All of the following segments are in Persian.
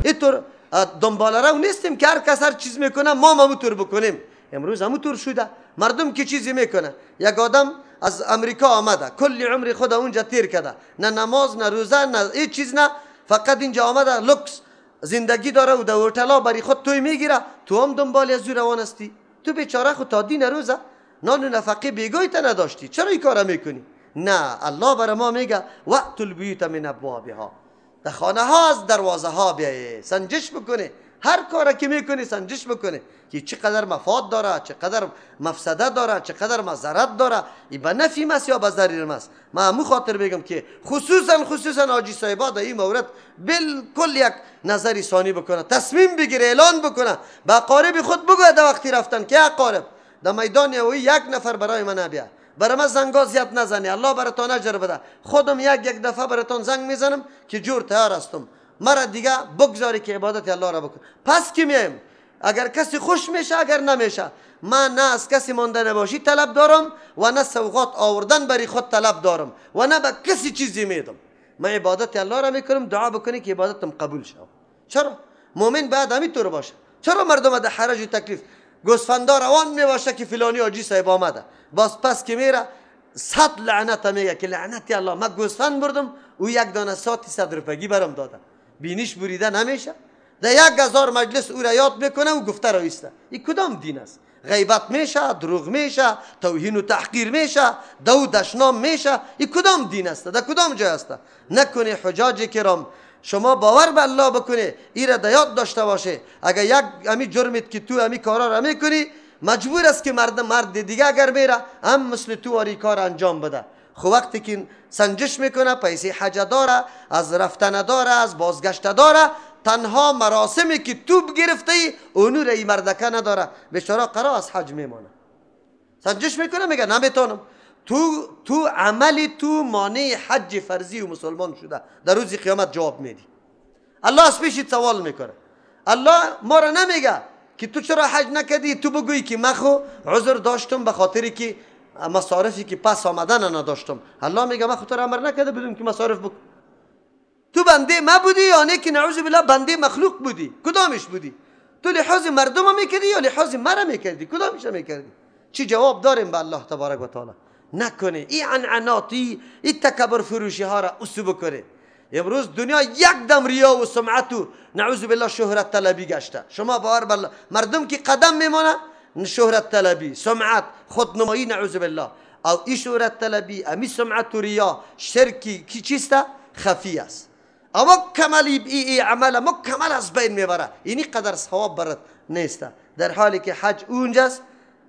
اینطور دنبال رو نیستیم که هر کس هر چیز میکنه ما هم همونطور بکنیم. امروز همونطور شده، مردم که چیزی میکنه. یک آدم از امریکا آمده، کل عمر خود اونجا تیر کرده، نه نماز نه روزه نه هیچ چیز، نه فقط اینجا آمده لوکس زندگی داره و در هتل‌ها برای خود توی میگیره. تو هم دنبال از او روان هستی. تو بیچاره خود تا دین روزه نان و نفقه بیگوی تا نداشتی، چرا این کارا میکنی؟ نه، الله برای ما میگه وأتوا البیوت من ابوابها، در خانه ها از دروازه ها بیایه، سنجش بکنه. هر کاری که میکنی سنجش بکنه که چقدر مفاد داره، چقدر مفسده داره، چقدر مضرت داره، این به نفع ماست یا به ضرر ماست. ما همو خاطر بگم که خصوصا حاجی صاحبا در این مورد بالکل یک نظری ثانی بکنه، تصمیم بگیره، اعلان بکنه، به اقارب خود بگه در وقتی رفتن که اقارب در میدان هوایی یک نفر برای من نبیا، برای من زنگا زیاد نزنی، الله براتان اجر بده، خودم یک دفعه براتان زنگ میزنم که جور تیار هستم، مرا دیگه بگذاری که عبادت الله را بکن. پس که میایم اگر کسی خوش میشه اگر نمیشه، من نه از کسی مانده نباشی طلب دارم و نه سوغات آوردن برای خود طلب دارم و نه به کسی چیزی میدم. من عبادت الله را میکنم، دعا بکنی که عبادتم قبول شود. چرا؟ مؤمن باید همینطور باشه. چرا مردم در حرج و تکلیف گوسفندا روان میباشه که فلانی حاجی صاحب آمده، باز پس که میره 100 لعنت میگه که لعنتی الله، من گوسفند بردم او یک دانه ساتی 100 روپگی برام داده، بینیش بریده نمیشه. در 1000 مجلس او را یاد میکنه و گفته را ایسته. این کدام دین است؟ غیبت میشه، دروغ میشه، توهین و تحقیر میشه، دو دشنام میشه. این کدام دین است؟ در کدام جای است؟ نکنه حجاج کرام، شما باور به الله بکنه، ای را یاد داشته باشه. اگر یک امی جرمت که تو امی کارا را میکنی، مجبور است که مرد دیگه اگر میره هم مثل تو واری کار انجام بده. خب وقتی که سنجش میکنه، پیسه حج داره، از رفتن داره، از بازگشت داره، تنها مراسمی که تو گرفته ای اونو را ای مردکه نداره، بیچاره قرار از حج میمانه. سنجش میکنه، میگه نمیتونم. تو عملی تو مانع حج فرضی و مسلمان شده، در روز قیامت جواب میدی. الله از پیشت سوال میکنه. الله ما را نمیگه که تو چرا حج نکردی، تو بگویی که من خو عذر داشتم به خاطری که مصارفی که پس آمدن نداشتم. الله میگه من خو تو را امر نکرده بودم که مصارف بکن. تو بنده ما بودی یا نه که نعوذ بالله بنده مخلوق بودی؟ کدامش بودی؟ تو لحاظ مردم میکردی یا لحاظ مرا میکردی؟ کدامش میکردی؟ چی جواب داریم به الله تبارک و تعالی؟ نکنه این عنعناتی، این تکبر فروشی ها را اسو بکنه. امروز دنیا یک دم ریا و سمعت و نعوذ بالله شهرت طلبی گشته. شما باور بالله مردم که قدم میمانه شهرت طلبی، سمعت، خودنمایی، نعوذ بالله. او این شهرت طلبی، امی سمعت و ریا، شرکی کی چیسته؟ خفی است. اما کمال ای عمل مکمل از بین میبره. اینی قدر ثواب برات نیسته. در حالی که حج اونجاست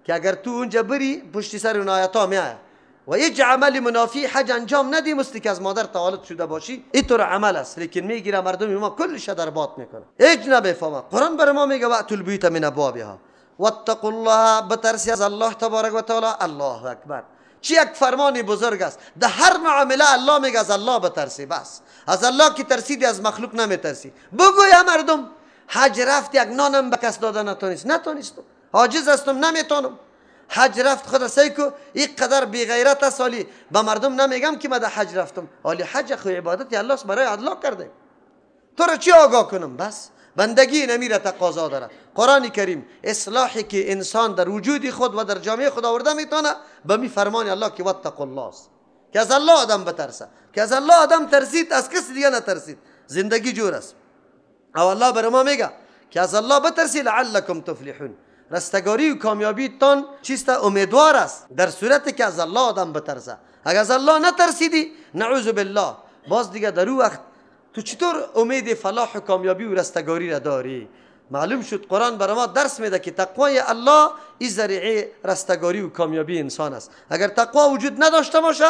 که اگر تو اونجا بری پشت سر اون آیات ها میآید و هیچ عمل منافی حج انجام ندی، مثل که از مادر تولد شده باشی، اینطور عمل است. لیکن میگیره مردم ما کلش در باد میکنه، هیچ نمیفهمه. قرآن برای ما میگه وأتوا البیوت من ابوابها واتقوا الله، بترسی از الله تبارک و تعالی. الله اکبر، چی یک فرمان بزرگ است. در هر معامله الله میگه از الله بترسی، بس از الله که ترسیدی از مخلوق نمیترسی. بگو یا مردم حج رفت یک نانم به کس داده نتونست، نتونستم، عاجز هستم، نمیتونم. حج رفت خدا سعی کو این قدر بی غیرت است. حالی به مردم نمیگم که من در حج رفتم، حالی حج خو عبادت الله است، برای الله کرده. تو را چی آگاه کنم؟ بس بندگی نمیره تقاضا داره. قرآن کریم اصلاحی که انسان در وجود خود و در جامعه خود آورده میتونه به می فرمان الله که واتقوا الله است، که از الله آدم بترسه، که از الله آدم ترسید از کسی دیگه نترسید، زندگی جور است. او الله بر ما میگه که از الله بترسی لعلکم تفلحون، رستگاری و کامیابی تان چیست؟ امیدوار است در صورتی که از الله آدم بترسه. اگر از الله نترسیدی نعوذ بالله، باز دیگه در او وقت تو چطور امید فلاح و کامیابی و رستگاری را داری؟ معلوم شد قرآن برای ما درس میده که تقوای الله این ذریعه رستگاری و کامیابی انسان است. اگر تقوا وجود نداشته باشه،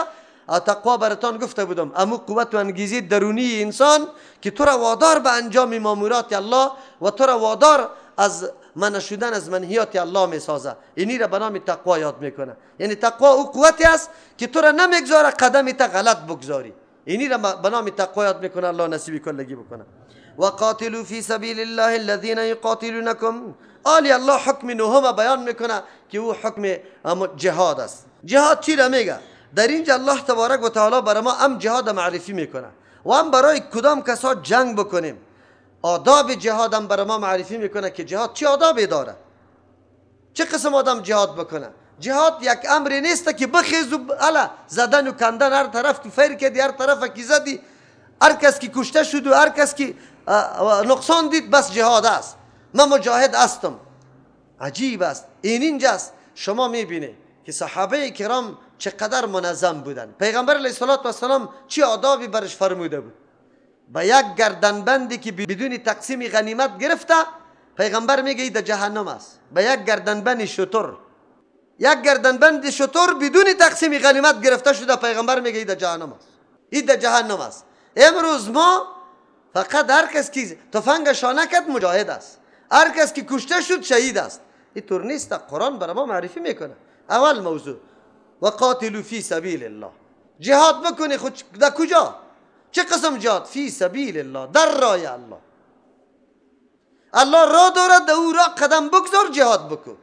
تقوا براتان گفته بودم امو قوت و انگیزه درونی انسان که تو را وادار به انجام مامورات الله و تو را وادار از منع شدن از منهیات الله میسازه، اینی را به نام تقوا یاد میکنه. یعنی تقوا او قوتی است که تو را نمیگذاره قدمی تا غلط بگذاری، اینی را به نام تقوا یاد میکنه. الله نصیب کلگی بکنه. وقاتلوا فی سبیل الله الذین یقاتلونکم. آلی الله حکم نهم بیان میکنه که او حکم جهاد است. جهاد چی را میگه؟ در اینجا الله تبارک و تعالی برای ما هم جهاد معرفی میکنه و هم برای کدام کسا جنگ بکنیم. آداب جهاد هم برای ما معرفی میکنه که جهاد چه آدابی داره، چه قسم آدم جهاد بکنه. جهاد یک امر نیست که بخیز و الا زدن و کندن، هر طرف که فیر کردی، هر طرف که زدی، هر کس که کشته شد و هر کس که نقصان دید بس جهاد است، من مجاهد هستم. عجیب است. این اینجاست شما میبینه که صحابه کرام چقدر منظم بودن. پیغمبر علیه السلام چه آدابی برش فرموده بود. با یک گردنبندی که بدون تقسیم غنیمت گرفته، پیغمبر میگه ای در جهنم است. با یک گردنبند شتر، یک گردنبند شتر بدون تقسیم غنیمت گرفته شده، پیغمبر میگه ای در جهنم است، ای در جهنم است. امروز ما فقط هر کس که تفنگ شانه کرد مجاهد است، هر کس که کشته شد شهید است. این طور نیست. قرآن برای ما معرفی میکنه. اول موضوع و قاتلوا فی سبیل الله، جهاد بکنی. خود در کجا؟ چه قسم جهاد؟ فی سبیل الله، در راه الله. الله را دارد، در او را قدم بگذار، جهاد بکن.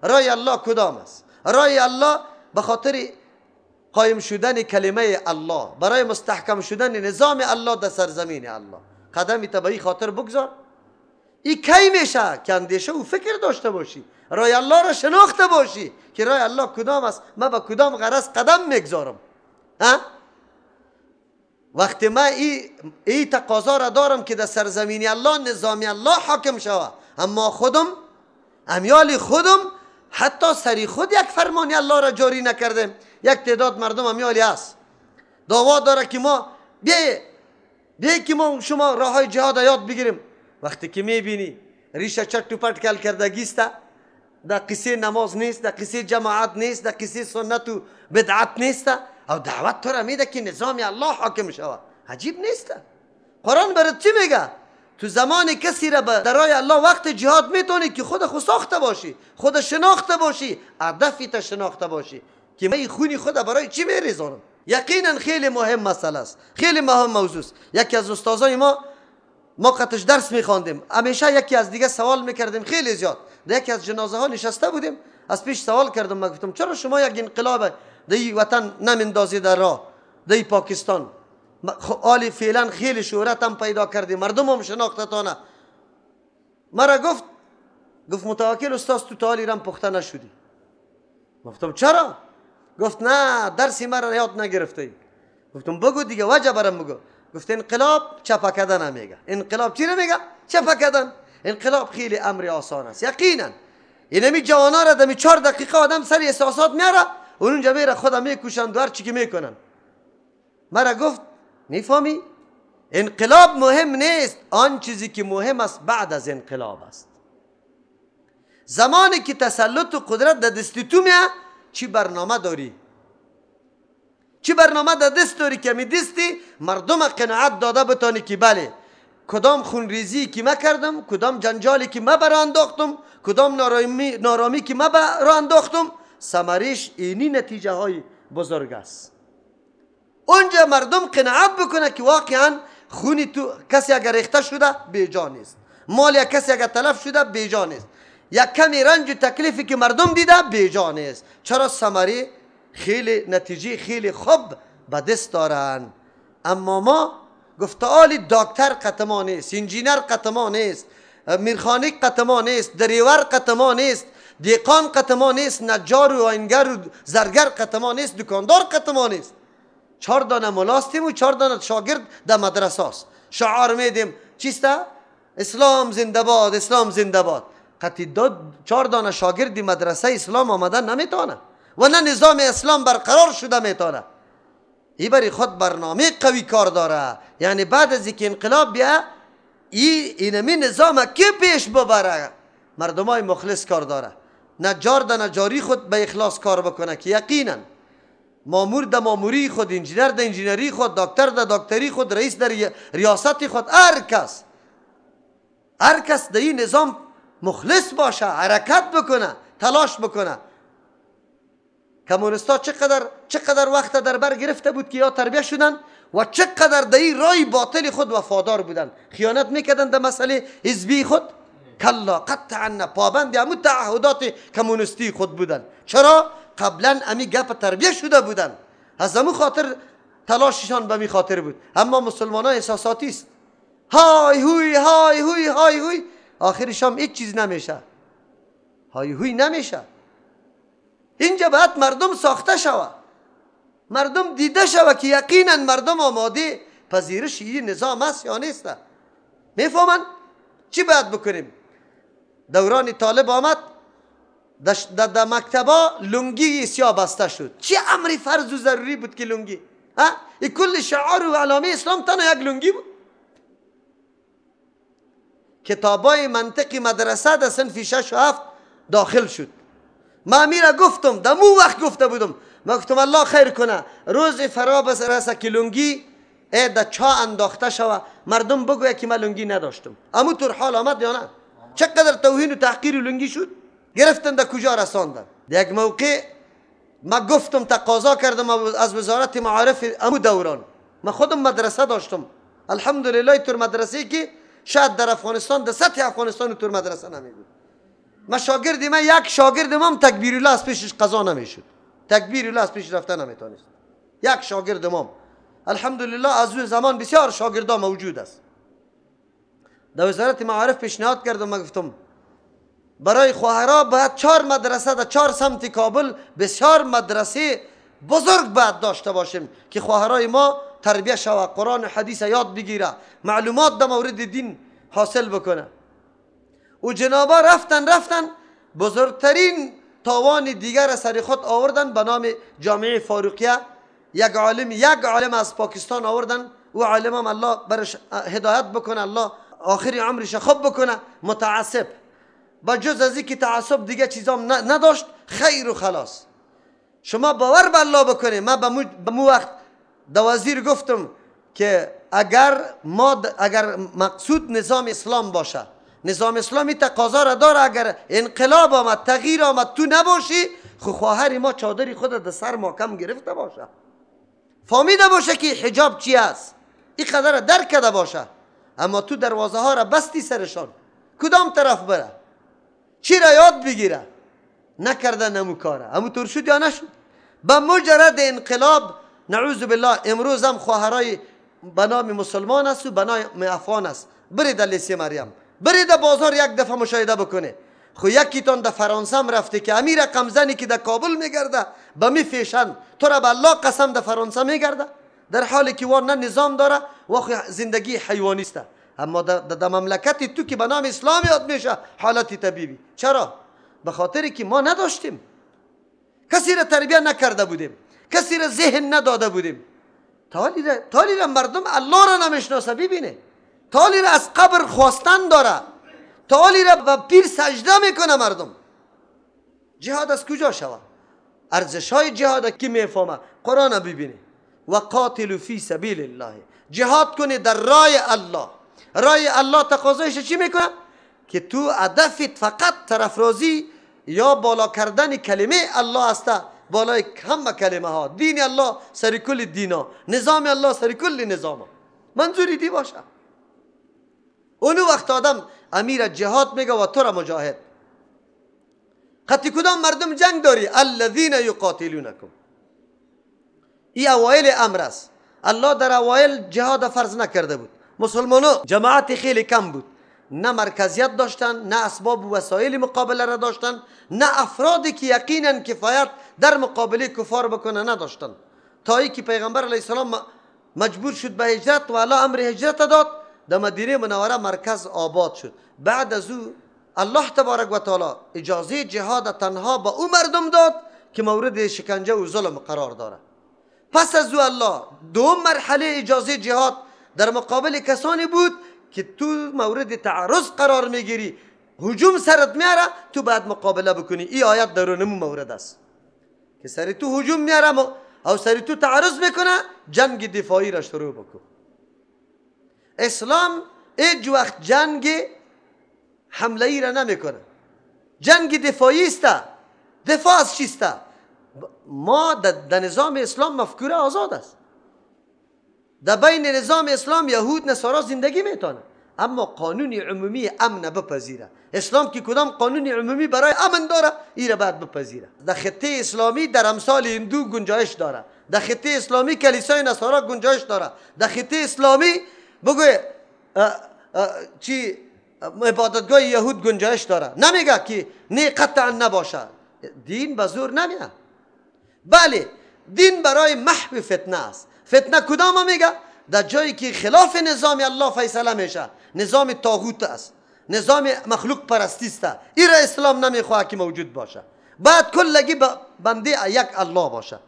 رای الله کدام است؟ رای الله به خاطر قایم شدن کلمه الله، برای مستحکم شدن نظام الله در سرزمین الله، قدمی تبعی خاطر بگذار. ای کی میشه که اندیشه و فکر داشته باشی، رای الله را شناخته باشی که رای الله کدام است، من به کدام غرض قدم میگذارم. وقتی من ای تقاضا را دارم که در سرزمین الله نظامی الله حاکم شوه، اما خودم امیال خودم حتی سری خود یک فرمانی الله را جاری نکردم. یک تعداد مردم امیالی است، دعوا داره که ما بیه که ما شما راه های جهاد یاد بگیریم. وقتی که میبینی ریشه چٹ و پٹ کل کردگیست، در قصه نماز نیست، در قصه جماعت نیست، در قصه سنت و بدعت نیست، او دعوت تو را میده که نظام الله حاکم شوه. عجیب نیست؟ قرآن برات چی میگه؟ تو زمان کسی را به درای الله وقت جهاد میتونی که خود خود ساخته باشی، خود شناخته باشی، هدفی تا شناخته باشی که من خونی خود برای چی میریزانم. یقینا خیلی مهم مسئله است، خیلی مهم موضوع است. یکی از استادای ما قطش درس میخواندیم، همیشه یکی از دیگه سوال میکردیم خیلی زیاد. در یکی از جنازه ها نشسته بودیم، از پیش سوال کردم، من گفتم چرا شما یک انقلاب در این وطن نمیندازی در راه، در این پاکستان؟ آلی فعلا خیلی شهرت هم پیدا کردی، مردم هم شناختتانه. مرا گفت متوکل استاد تو تا حال ایران پخته نشدی. گفتم چرا؟ گفت نه درسی مرا یاد نگرفته ای. گفتم بگو دیگه، وجه برم بگو. گفت انقلاب چپه کردن میگه. انقلاب چی میگه؟ چپه کردن. انقلاب خیلی امر آسان است یقینا. اینمی جوانا را دمی 4 دقیقه آدم سر احساسات میاره، اونجا میره خودم میکوشند و هر چی که میکنن. مرا گفت میفهمی؟ انقلاب مهم نیست، آن چیزی که مهم است بعد از انقلاب است. زمانی که تسلط و قدرت در دست تو میه، چی برنامه داری؟ چی برنامه در دست داری که می دستی مردم قناعت داده بتانی که بله کدام خونریزی که ما کردم، کدام جنجالی که ما برا انداختم، کدام نارامی که ما برا انداختم، ثمرش اینی نتیجه های بزرگ است. اونجا مردم قناعت بکنه که واقعا خونی تو کسی اگر ریخته شده بیجا نیست، مال یک کسی اگر تلف شده بیجا نیست، یک کمی رنج و تکلیفی که مردم دیده بیجا نیست. چرا؟ ثمره خیلی نتیجه خیلی خوب به دست دارن. اما ما گفته آلی دکتر قطما نیست، انجینر قطما نیست، میرخانیک قطما نیست، دریور قطما نیست، دیقان قطما نیست، نجار و آینگر و زرگر قطما نیست، دکاندار قطما نیست. 4 دانه ملاستیم و 4 دانه شاگرد در مدرسه است. شعار میدیم چیست؟ اسلام زنده باد، اسلام زنده باد. قطعی 4 دانه شاگرد مدرسه اسلام آمدن نمیتونه و نه نظام اسلام برقرار شده میتونه. ای برای خود برنامه قوی کار داره. یعنی بعد از اینکه انقلاب بیا اینمی نظام کی پیش ببره؟ مردمای مخلص کار داره. نجار در نجاری خود به اخلاص کار بکنه که یقینا مامور در ماموری خود، انجینر در انجینری خود، دکتر در دکتری خود، رئیس در ریاست خود، هر کس در این نظام مخلص باشه، حرکت بکنه، تلاش بکنه. کمونیستا چقدر وقت در بر گرفته بود که یا تربیه شدن و چقدر در این رای باطل خود وفادار بودن، خیانت میکردن در مسئله حزبی خود؟ کلا، قطعا پابند همون تعهدات کمونیستی خود بودن. چرا؟ قبلا امی گپ تربیه شده بودن، از همون خاطر تلاششان به می خاطر بود. اما مسلمان ها احساساتی است، های هوی های هوی های هوی، آخرش هم هیچ چیز نمیشه، های هوی نمیشه. اینجا باید مردم ساخته شوه، مردم دیده شوه که یقینا مردم آماده پذیرش این نظام است یا نیست. میفهمن چی باید بکنیم؟ دوران طالب آمد، در مکتبا لنگی سیاه بسته شد. چه امری فرض و ضروری بود که لنگی؟ ها؟ این کل شعار و علامه اسلام تنها یک لنگی بود. کتابای منطقی مدرسه در صنف 6 و 7 داخل شد. ما امیره گفتم، در مو وقت گفته بودم، ما گفتم الله خیر کنه روز فرا برسه که لنگی در چا انداخته شوه، مردم بگویه که من لنگی نداشتم. امو طور حال آمد یا نه؟ چقدر توهین و تحقیر لنگی شد، گرفتن در کجا رساندن. در یک موقع ما گفتم، تقاضا کردم از وزارت معارف امو دوران، ما خودم مدرسه داشتم الحمدلله، تور مدرسه که شاید در افغانستان در سطح افغانستان تور مدرسه نمی بود. ما شاگرد ما، یک شاگرد ما تکبیر الله از پیشش قضا نمیشد، تکبیر الله از پیش رفته نمیتونست. یک شاگرد ما الحمدلله از او زمان بسیار شاگردا موجود است. در وزارت معارف پیشنهاد کردم، ما گفتم برای خواهرها باید 4 مدرسه در 4 سمت کابل، بسیار مدرسه بزرگ باید داشته باشیم که خواهرای ما تربیه شوه، قرآن و حدیث یاد بگیره، معلومات در مورد دین حاصل بکنه. و جنابا رفتن بزرگترین تاوان دیگر سر خود آوردن به نام جامعه فاروقیه. یک عالم از پاکستان آوردن، او عالم هم الله برش هدایت بکنه، الله آخر عمرش خوب بکنه، متعصب، با جز از اینکه تعصب دیگه چیزام نداشت، خیر و خلاص. شما باور به الله بکنه. من به مو وقت د وزیر گفتم که اگر مقصود نظام اسلام باشه، نظام اسلامی تقاضا را داره، اگر انقلاب آمد، تغییر آمد، تو نباشی، خو خواهر ما چادری خود در سر محکم گرفته باشه، فهمیده باشه که حجاب چی است، این قدر درک کرده باشه. اما تو دروازه ها را بستی سرشان، کدام طرف بره، چی را یاد بگیره؟ نکرده نمو کاره. همو طور شد یا نشد؟ به مجرد انقلاب نعوذ بالله امروز هم خواهرای به نام مسلمان است و به نام افغان است. برید لیسه مریم، برید بازار یک دفعه مشاهده بکنه. خو یکیتان در فرانسه هم رفته که امیر رقم که در کابل میگرده به می فیشن، تو را به الله قسم در فرانسه میگرده، در حالی که وان نه نظام داره و زندگی حیوانی است. اما در مملکت تو که به نام اسلام یاد میشه حالت طبیبی. چرا؟ به خاطر که ما نداشتیم، کسی را تربیه نکرده بودیم، کسی را ذهن نداده بودیم. تالی را مردم الله را نمیشناسه، ببینه تالی را از قبر خواستن داره، تالی را به پیر سجده میکنه مردم. جهاد از کجا شود؟ ارزش های جهاد کی میفهمه؟ قرآن ببینه، و قاتلوا فی سبیل الله، جهاد کنی در راه الله. راه الله تقاضایش چی میکنه؟ که تو هدفت فقط طرفرازی یا بالا کردن کلمه الله است، بالای همه کلمه ها، دین الله سر کل دینا، نظام الله سر کل نظام، منظوری دی باشه. اونو وقت آدم امیر جهاد میگه و تو را مجاهد. قطعی کدام مردم جنگ داری؟ الذین یقاتلونکم. ای اوایل امر است. الله در اوایل جهاد فرض نکرده بود، مسلمانو جماعت خیلی کم بود، نه مرکزیت داشتن، نه اسباب و وسایل مقابله را داشتن، نه افرادی که یقینا کفایت در مقابله کفار بکنه نداشتن. تا ای که پیغمبر علیه السلام مجبور شد به هجرت و الله امر هجرت داد، در مدینه منوره مرکز آباد شد. بعد از او الله تبارک و تعالی اجازه جهاد تنها به او مردم داد که مورد شکنجه و ظلم قرار داره. پس از او الله دوم مرحله اجازه جهاد در مقابل کسانی بود که تو مورد تعرض قرار میگیری، هجوم سرت میاره، تو باید مقابله بکنی. این آیت در نمو مورد است که سر تو هجوم میاره او سر تو تعرض میکنه، جنگ دفاعی را شروع بکن. اسلام هیچ وقت جنگ حمله ای را نمیکنه، جنگ دفاعی است. دفاع از چیست؟ ما در نظام اسلام مفکوره آزاد است. در بین نظام اسلام یهود نصارا زندگی میتونه، اما قانون عمومی امن بپذیره. اسلام که کدام قانون عمومی برای امن داره، ای را باید بپذیره. در خطه اسلامی در امثال هندو گنجایش داره، در خطه اسلامی کلیسای نصارا گنجایش داره، در خطه اسلامی بگوی چی عبادتگاه یهود گنجایش داره. نمیگه که نه قطعا نباشه. دین به زور نمیه. بله دین برای محو فتنه است. فتنه کدام میگه؟ در جایی که خلاف نظام الله فیصله میشه، نظام طاغوت است، نظام مخلوق پرستی است، این را اسلام نمیخواه که موجود باشه. بعد کلگی بنده یک الله باشه.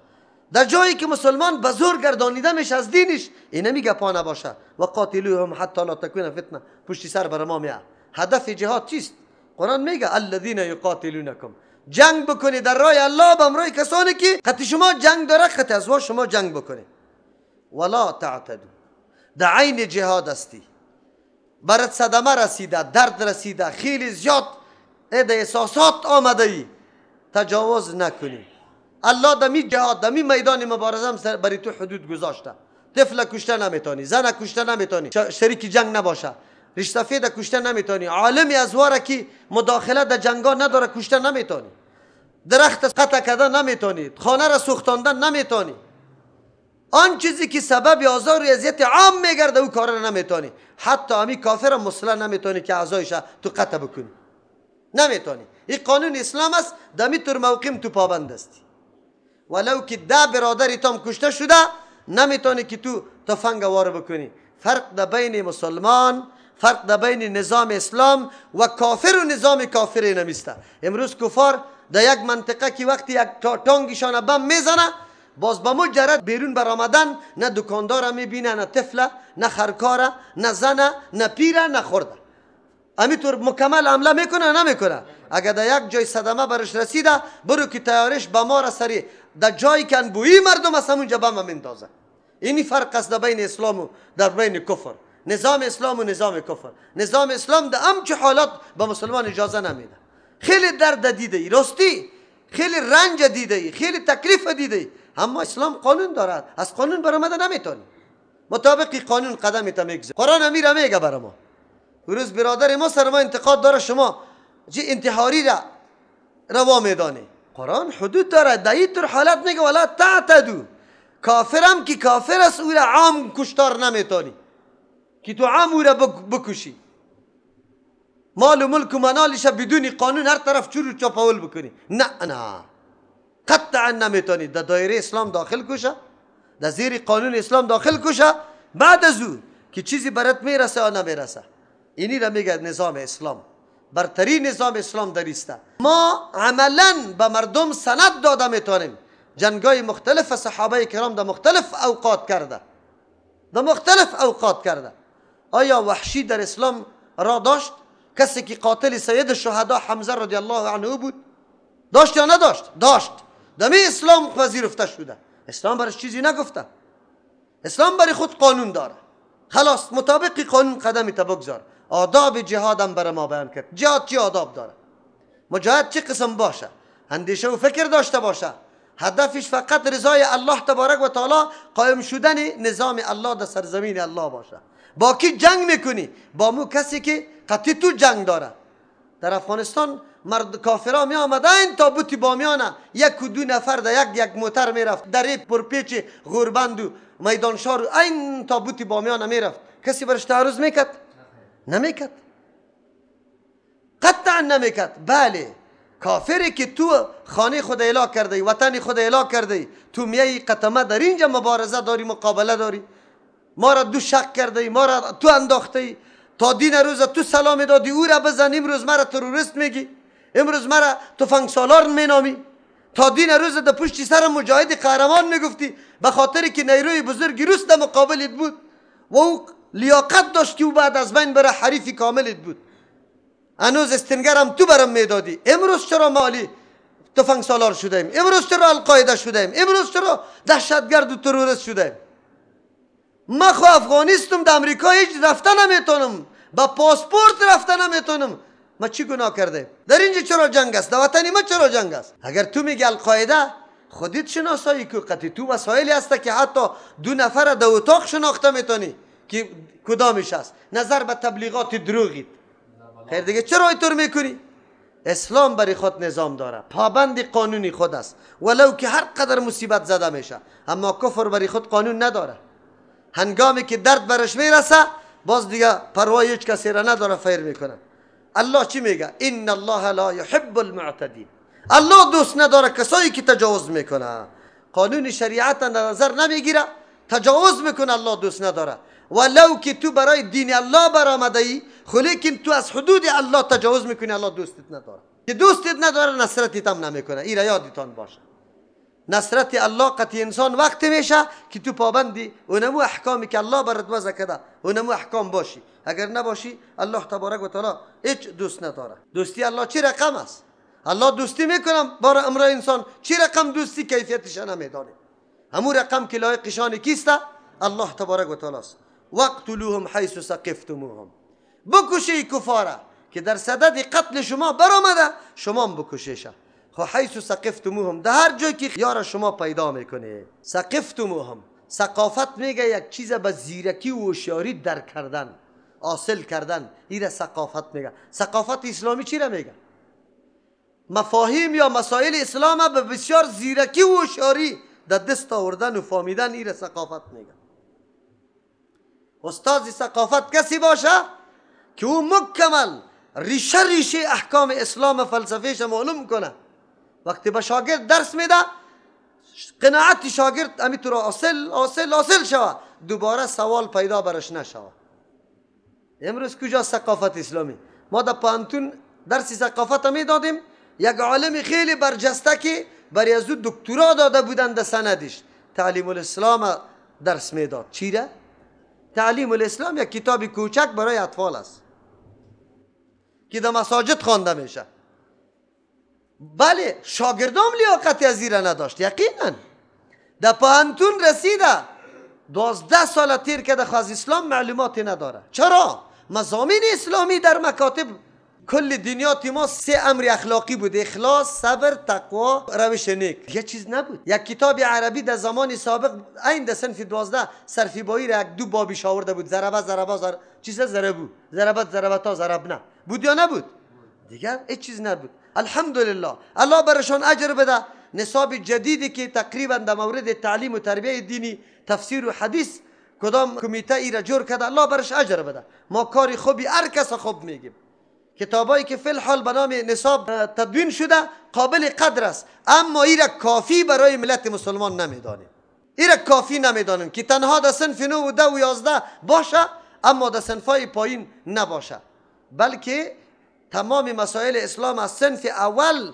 در جایی که مسلمان به زور گردانیده میشه از دینش، این نمیگه پا نباشه. و قاتلوهم حتی لا تکون فتنه. پشتی سر بر ما میه. هدف جهاد چیست؟ قرآن میگه الذین یقاتلونکم، جنگ بکنی در راه الله به همراه کسانی که خط شما جنگ داره، خط از شما جنگ بکنی. ولا تعتدوا، در عین جهاد هستی، برات صدمه رسیده، درد رسیده، خیلی زیاد احساسات آمده ای، تجاوز نکنی. الله دمی جهاد، دمی میدان مبارزه هم برای تو حدود گذاشته. طفل کشته نمیتونی، زن کشته نمیتونی، شریک جنگ نباشه، ریش سفید کشته نمیتونی، عالمی از واره که مداخله در جنگا نداره کشته نمیتونی، درخت قطع کردن نمیتونی، خانه را سوختاندن نمیتونی. آن چیزی که سبب آزار و اذیت عام میگرده او کار را نمیتونی. حتی امی کافر مسلح نمیتونی که اعضایش تو قطع بکنی، نمیتونی. این قانون اسلام است، دمی تر موقیم تو پابند استی. ولو که ده برادری تام کشته شده نمیتونی که تو تفنگ وار بکنی. فرق در بین مسلمان، فرق در بین نظام اسلام و کافر و نظام کافر نمیسته. امروز کفار در یک منطقه که وقتی یک تانگشان بم میزنه، باز به مجرد بیرون برآمدن نه دکاندار میبینه، نه طفله، نه خرکاره، نه زنه، نه پیره، نه خورده. همینطور مکمل عمله میکنه نمیکنه. اگر در یک جای صدمه برش رسیده، برو که تیارش به ما را سری در جایی که انبویی مردم است همونجا بم میندازه. اینی فرق است در بین اسلام و در بین کفر، نظام اسلام و نظام کفر. نظام اسلام در همچه حالات به مسلمان اجازه نمیده. خیلی درد دیده ای، راستی خیلی رنج دیده ای، خیلی تکلیف دیده ای، اما اسلام قانون دارد، از قانون برآمده نمیتونی. مطابق قانون قدم تا میگذاری. قرآن امیر میگه برای ما. روز برادر ما سر ما انتقاد داره، شما چه انتحاری را روا میدانی. قرآن حدود داره، در این طور حالت میگه ولا تعتدو. کافرم که کافر است او را عام کشتار نمیتونی که تو عام او را بکشی، مال و ملک و منالش بدون قانون هر طرف چور و چاپاول بکنی. نه نه، قطعا نمیتونی. در دایره اسلام داخل کشه، در زیر قانون اسلام داخل کشه، بعد از او که چیزی برات میرسه یا نمیرسه. اینی را میگه نظام اسلام، برتری نظام اسلام در ایسته. ما عملا به مردم سند داده میتونیم. جنگای مختلف صحابه کرام در مختلف اوقات کرده، در مختلف اوقات کرده. آیا وحشی در اسلام را داشت؟ کسی که قاتل سید الشهدا حمزه رضی الله عنه بود، داشت یا نداشت؟ داشت. دمی اسلام پذیرفته شده. اسلام برش چیزی نگفته. اسلام برای خود قانون داره. خلاص مطابق قانون قدمی تا بگذار. آداب جهادم برای ما بیان کرد. جهاد چی آداب داره؟ مجاهد چه قسم باشه؟ اندیشه و فکر داشته باشه. هدفش فقط رضای الله تبارک و تعالی، قایم شدن نظام الله در سرزمین الله باشه. با کی جنگ میکنی؟ با مو کسی که قطعی تو جنگ داره. در افغانستان مرد کافرا می آمدن تا بوتی بامیانه، یک و دو نفر در یک یک موتر میرفت، در پرپیچ غوربند و میدان شار این تا بوتی بامیانه میرفت. کسی برش تعرض میکرد؟ نمیکرد، قطعا نمیکرد. بله کافری که تو خانه خود اعلا کرده ای، وطن خود اعلا کرده ای، تو میایی قطمه در اینجا مبارزه داری، مقابله داری، ما را دو شک کرده ای، ما را تو انداخته ای، تا دین روز تو سلام دادی او را بزن، امروز مرا تروریست میگی، امروز مرا تفنگ سالار مینامی، تا دین روز در پشت سر مجاهد قهرمان میگفتی، به خاطر که نیروی بزرگ روس در مقابلت بود و او لیاقت داشت که او بعد از بین بره، حریف کاملت بود، هنوز استنگرم تو برم میدادی. امروز چرا مالی تفنگ سالار شدیم؟ امروز چرا القاعده شدیم؟ امروز چرا دهشتگرد و تروریست شدیم؟ ما خو افغانیستم، در امریکا هیچ رفته نمیتونم، با پاسپورت رفته نمیتونم. ما چی گناه کرده؟ در اینجا چرا جنگ است؟ در وطن ما چرا جنگ است؟ اگر تو میگی القاعده، خودت شناسایی که قطعی تو وسایلی هست که حتی دو نفر در اتاق شناخته میتونی که کدامش است، نظر به تبلیغات دروغیت. خیر دیگه چرا اینطور میکنی؟ اسلام برای خود نظام داره، پابند قانونی خود است، ولو که هر قدر مصیبت زده میشه، اما کفر برای خود قانون نداره. هنگامی که درد برش میرسه باز دیگه پروای هیچ کسی را نداره، فیر میکنه. الله چی میگه؟ ان الله لا يحب المعتدین. الله دوست نداره کسایی که تجاوز میکنه، قانون شریعت نظر نمیگیره، تجاوز میکنه، الله دوست نداره. ولو که تو برای دین الله برآمده ای، لیکن تو از حدود الله تجاوز میکنی، الله دوستت نداره. که دوستت نداره نصرتت هم نمیکنه. این را یادتان باشه. نصرت الله قطعی انسان وقت میشه که تو پابندی اونمو احکامی که الله برات وضع کرده اونمو احکام باشی. اگر نباشی الله تبارک و تعالی هیچ دوست نداره. دوستی الله چی رقم است؟ الله دوستی میکنم برای امر انسان چی رقم دوستی کیفیتش نمیدانه. همون رقم که لایق شان کیست؟ الله تبارک و تعالی است. واقتلوهم حیث ثقفتموهم. بکشی کفاره که در صدد قتل شما برآمده، شما هم بکشیشه. خو حیث ثقفتموهم، در هر جای که یار شما پیدا میکنه. ثقفتموهم، ثقافت میگه یک چیز به زیرکی و هوشیاری درک کردن، حاصل کردن، این ثقافت میگه. ثقافت اسلامی چی را میگه؟ مفاهیم یا مسائل اسلام به بسیار زیرکی و هوشیاری در دست آوردن و فهمیدن، این ثقافت میگه. استاد ثقافت کسی باشه که او مکمل ریشه ریشه احکام اسلام فلسفهش معلوم کنه. وقتی به شاگرد درس میده، قناعت شاگرد امیتو حاصل حاصل حاصل شوه، دوباره سوال پیدا برش نشوه. امروز کجا ثقافت اسلامی؟ ما در پانتون درس ثقافت میدادیم، یک عالم خیلی برجسته که برای از او دکترا داده بودند در سندش، تعلیم الاسلام درس میداد. چیره؟ تعلیم الاسلام یک کتاب کوچک برای اطفال است که در مساجد خوانده میشه. بله شاگردام لیاقت از ایره نداشت یقینا. در پانتون رسیده 12 سال تیر کرده، از اسلام معلوماتی نداره. چرا؟ مضامین اسلامی در مکاتب کل دنیات ما 3 امر اخلاقی بود: اخلاص، صبر، تقوا، روش نیک. یه چیز نبود. یک کتاب عربی در زمان سابق عین در صنف 12 صرفی بایی را یک دو بابیش آورده بود، ضربه ضربه ضرب چیز ضربو ضربت ضربتا ضرب نه بود یا نبود؟ دیگر هیچ چیز نبود. الحمدلله الله برشان اجر بده. نصاب جدیدی که تقریبا در مورد تعلیم و تربیه دینی، تفسیر و حدیث کدام کمیته ای را جور کرده، الله برش اجر بده. ما کار خوبی هر کس خوب میگیم. کتابایی که فی الحال به نام نصاب تدوین شده قابل قدر است، اما ای را کافی برای ملت مسلمان نمیدانیم. ای را کافی نمیدانیم که تنها در صنف 9 و 10 و 11 باشه، اما در صنف‌های پایین نباشه، بلکه تمام مسائل اسلام از صنف اول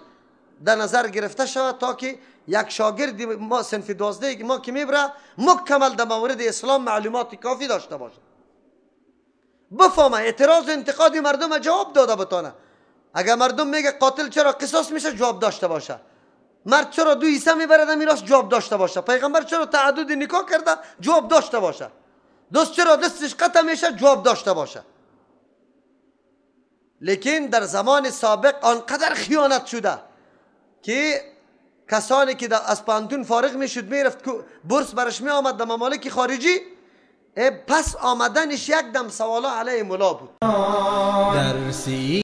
در نظر گرفته شود تا که یک شاگرد ما صنف 12 ما که میبره مکمل در مورد اسلام معلومات کافی داشته باشه، بفهمه، اعتراض و انتقاد مردم جواب داده بتانه. اگر مردم میگه قاتل چرا قصاص میشه، جواب داشته باشه. مرد چرا دو حصه میبره در میراث، جواب داشته باشه. پیغمبر چرا تعدد نکاح کرده، جواب داشته باشه. دوست چرا دستش قطع میشه، جواب داشته باشه. لیکن در زمان سابق آنقدر خیانت شده که کسانی که از پانتون فارغ میشد میرفت بورس برش می آمد در ممالک خارجی، پس آمدنش یک دم سوالا علیه ملا بود.